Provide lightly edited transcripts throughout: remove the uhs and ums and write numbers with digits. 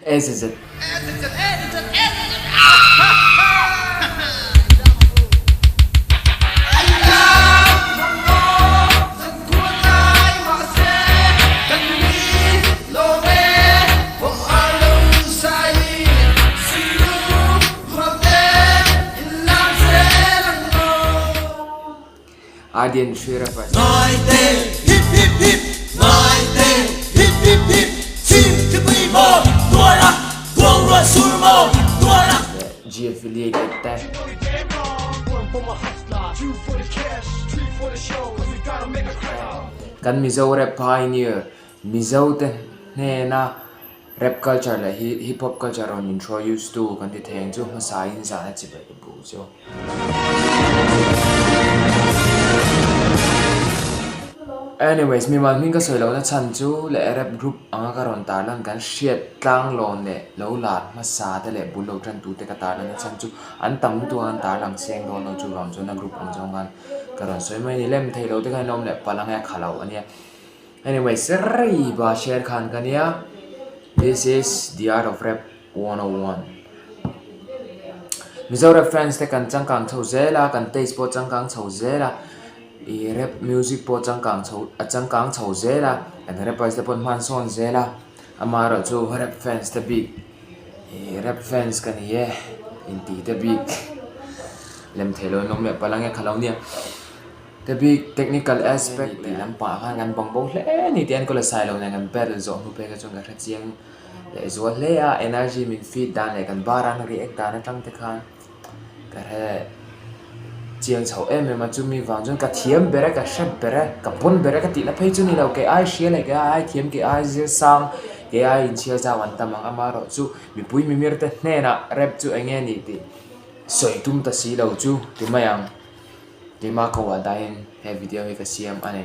AZZ. Ardian Sri Rappers. G affiliated te. Kan Mizo rap pioneer, Mizo te hnena rap culture leh hip hop culture rawn introduce tu kan ti thei ang chu hmasa in zan a chi ber ka bu chu. Anyways, mimal hming ka sawi lohna chhan chu leh rap group anga ka rawn tarlan kan hriat tlanglawn leh lo lar hmasa te leh bul lo tan tute ka tarlan na chhan chu an tam lutuk a an tarlang seng dawn lo chuvang chuan a group ang zawng khan ka rawn sawi mai a ni. Lem thei lo te khan an awm leh palh ang e a kha lo a nia. Anyways, rei ba share khan ka nia this is the art of rap. 101. Mizo rap fans te kan changkang chho zel a, kan taste pawh changkang chho zel a, ih rap music pawh changkang chho a changkang chho zel a, kan rappers te pawh hman sawn zel a, amaherawhchu rap fans te bik ih rap fans ka ni e intih te bik lem theih loh an awm leh palh ang e kha lo nia. Te bik technical aspect tih lampangah khan kan bang bo hle a ni tih a enkawl a sai lo nen kan battle zawh hnu phei kha chuan ka hrechiang leh zual hle a, energy min feed dan leh kan bar an react dan atang te khan ka hre chiang chho em em a, chumi vang chuan ka thiam ber a, ka hre ber a, ka pawn ber a ka tihna phei chu ni lo, kei ai hria leh kei ai thiam, kei ai zir sang, kei ai inchhiar zau an tam ang amaherawh chu mipui mimir te hnenah rap chu eng nge ni tih sawi tum ta si lo chu ti mai ang. Keimah ka uah dahin he video hi ka siam a ni.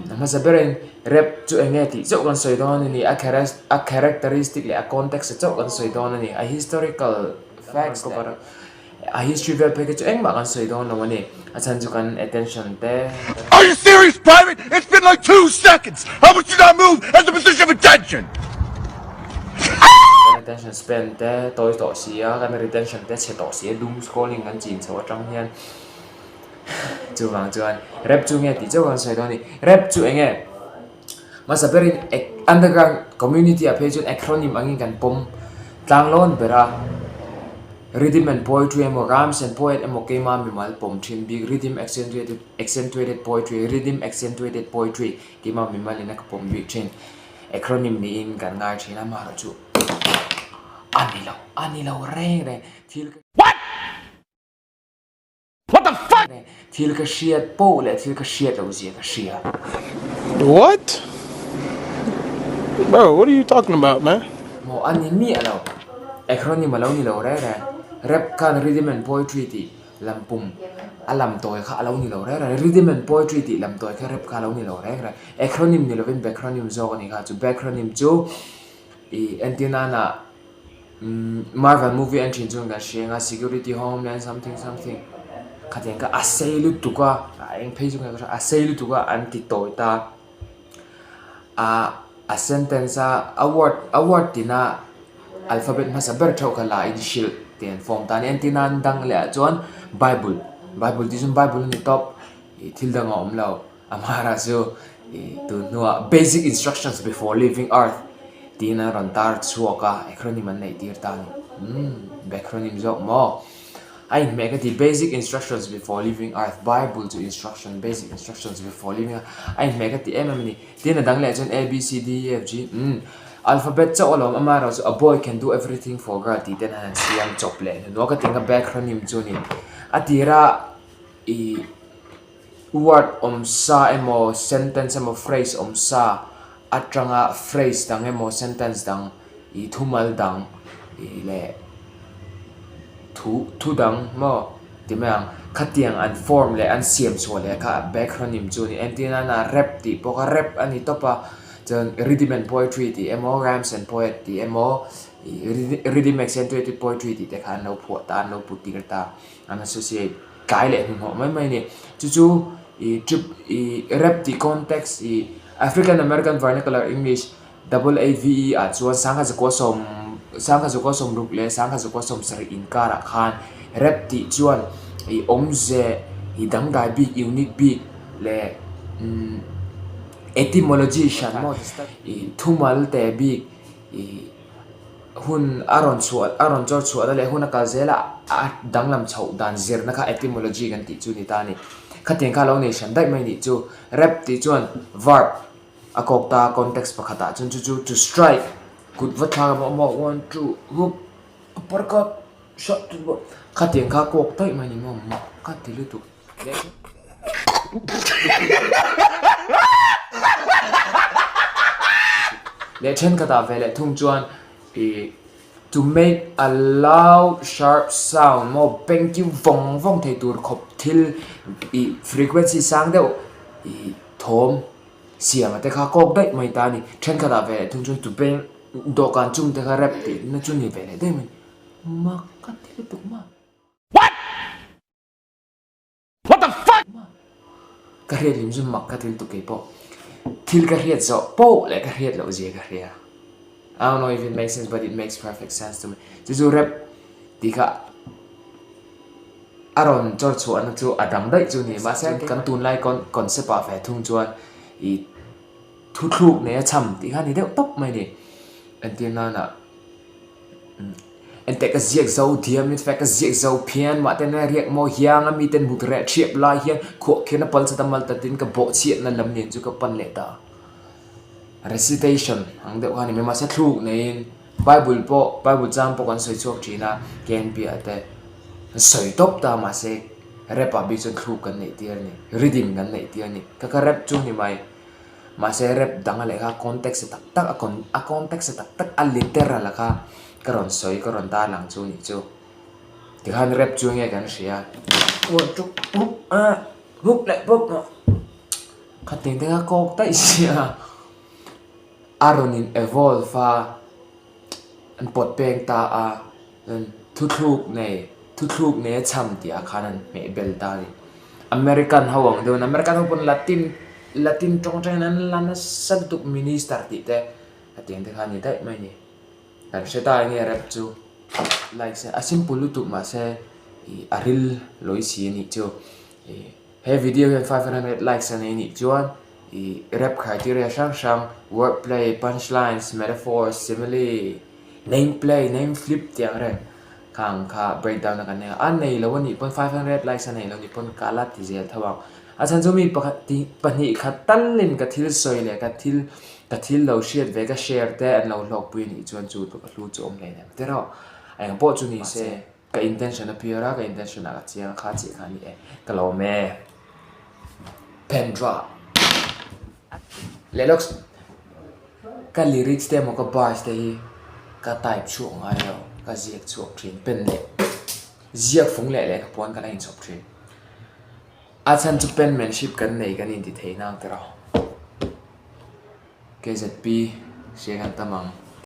A hmasa berin rap chu eng nge tih chauh kan sawi dawn a ni, a a characteristic leh a context chauh kan sawi dawn a ni, a historical facts leh a history vel phei kha chu engmah kan sawi dawn lo a ni, a chhan chu kan attention te. Are you serious private? It's been like 2 seconds! How much did I move as a position of attention? Kan attention span te tawi tawh si a, kan retention te chhe tawh si a, doom scrolling kan chin chhoh atang hian chuvang chuan rap chu nge tih chauh kan sawi dawn a ni. Rap chu eng nge? Hmasa berin underground community ah phei chuan acronym angin kan pawm tlanglawn ber a, rhythm and poetry emaw rhymes and poet emaw keima mimal pawm thin bik rhythm accentuated accentuated poetry rhythm accentuated poetry keima mimal in a ka pawm bik thin. Acronym niin kan ngai thin a, amaherawhchu a ni lo, a ni lo reng reng. Thil ka What? What the fuck? Thil ka hriat poh leh thil ka hriat loh zia ka hria. What? Bro, what are you talking about, man? Maw a ni miah lo. Acronym a lo ni lo reng reng. Rap khan rhythm and poetry tih Lam pum a lam tawi kha a lo ni lo reng reng. Rhythm and poetry tih lam tawi kha rap kha a lo ni lo reng reng. Acronym ni lovin backronym zawk a ni kha. Chu backronym chu ih entir nana umm Marvel movie en thin chuan kan hria ang a security homeland something something khatiang kha a sei lutuk a a eng phei chu nge ka hria a sei lutuk a an ti tawi ta ah a sentence a a word a word tina alphabet hmasa ber theuh kha la in hrilh tih an form ta a ni entir nan dang leh ah chuan bible bible tih chuan bible a ni tawp ih thil dang a awm lo amara chu ih tun hnuah basic instructions before leaving earth tiin an rawn tar chhuak a acronym an neih tir ta a ni umm backronym zawk maw. A inhmeh ka ti basic instructions before leaving earth bible chu instruction basic instructions before leaving earth a inhmeh ka ti em em a ni tin a dang leh chuan a b c d e f g umm alphabet chauh alawm amaherawh chu a boy can do everything for girl tih ten han siam chawp leh hnuhnawh ka ti ang a backronym chu a ni a tira ih word awm sa emaw sentence emaw phrase awm sa atanga phrase dang emaw sentence dang ih thumal dang ih leh thu thu dang maw ti mai ang khatiang an form leh an siam chhuah leh kha backronym chu a ni entir nana rap tih pawh kha rap a ni tawp a chuan rhythm and poetry tih emaw rhymes and poet tih emaw ih rhythm accentuated poetry tih te kha an lo phuah ta an lo put tir ta an associate tlai leh hnuhnawh mai mai a ni chu chu ih trip ih rap tih context ih African American vernacular English. Double AVE ah chuan 1910 1960 leh 1970 inkarah khan rap tih chuan ih awmze ih dangdai bik unique bik leh umm etymology hran maw ih thumal te bik ih hun a rawn chhuah a rawn chawr chhuahna leh hun a kal zel a a danglam chhoh dan zirna kha etymology kan tih chu a ni ta a ni. Khatiang kha a lo nei hran daih mai a nih chu. Rap tih chuan verb a kawk ta context pakhatah chuan chu chu to strike kut va thlak emaw maw one two hup uppercut shot khatiang kha kawk daih mai a ni maw mak ka ti lutuk. Leh thenkhatah ve leh thung chuan ih to make a loud sharp sound maw beng kiu vawng vawng thei tur khawp thil ih frequency sang deuh ih thawm siam a te kha kawk daih mai ta a ni. Thenkhatah ve leh thung chuan to beng dawhkan chung te kha rap tih na chu ni ve leh daih mai mak ka ti lutuk maw. What the fuck? Ka hriat hlim chu mak ka ti lutuk kei pawh. Thil ka hriat zawh poh leh ka hriat loh zia ka hria. I don't know if it makes sense but it makes perfect sense to me. Chu chu rap tih kha a rawn chawr chhuahna chu a dang daih chu ni. Mahse kan tunlai concept ah ve thung chuan ih thuthluk nei a cham tih kha a ni deuh tawp mai a ni. Entir nana. Enteh ka ziak zo diam in fact ka ziak zo phian mah ten a riak maw hiang a miten mut reh thiap lai hian khuah khian a pal chat a mal ta tin ka bawh chhiatna lam nen chu ka pan leh ta recitation ang deuh kha a ni mai mahse thluk neiin bible pawh bible chang pawh kan sawi chhuak thin a KNP ah te an sawi tawp ta mahse rap ah bik chuan thluk kan neih tir a ni rhythm kan neih tir a ni ka ka rap chu a ni mai. Mahse rap dang a leh kha context tak tak a con a context tak tak a literal a kha ka rawn sawi ka rawn tar lang chu nih chu. Tikhan rap chu enge kan hria one two hup a hup leh pawp a khatin te kha kawk daih sia a rawn in evolve a an pawt peng ta a. Thuthluk nei, thuthluk nei a cham tih ah khan an hmeh bel ta a ni. American ho ang deuhin, American ho pawn Latin, Latin tawng atangin an la nasa lutuk minister tih te a tiang te kha a ni daih mai a ni. Kan hre ta enge rap chu like se a simple lutuk mahse ih a ril lawi si a nih chu. Ih he video hian 500 likes a nei nih chuan ih rap criteria hrang hrang word play, punch lines, metaphors, simile, Name play, name flip tih ang reng kha ang kha break down a kan nei a, a nei lo a nih pawn 500 likes a nei lo a nih pawn ka la ti zel tho ang. A chhan chu mi pakhat ti pahnih khat talin ka thil sawi leh ka thil ka thil lo hriat ve ka share te an lo hlawkpui a nih chuan chu tluk a hlu chu awm hle nem te rawh. A eng pawh chu ni se ka intention a pure a, ka intention ah ka chiang a kha chiah kha a ni e, ka lawm e. Pen drop. Leh lawk Ka lyrics te emaw ka bars te hi ka type chhuak ngai lo, ka ziak chhuak thin pen leh ziak fung leh lehkha puan ka la inchhawp thin. A chhan chu penmanship kan nei kan inti thei nang tiraw. KZP hria kan tam ang.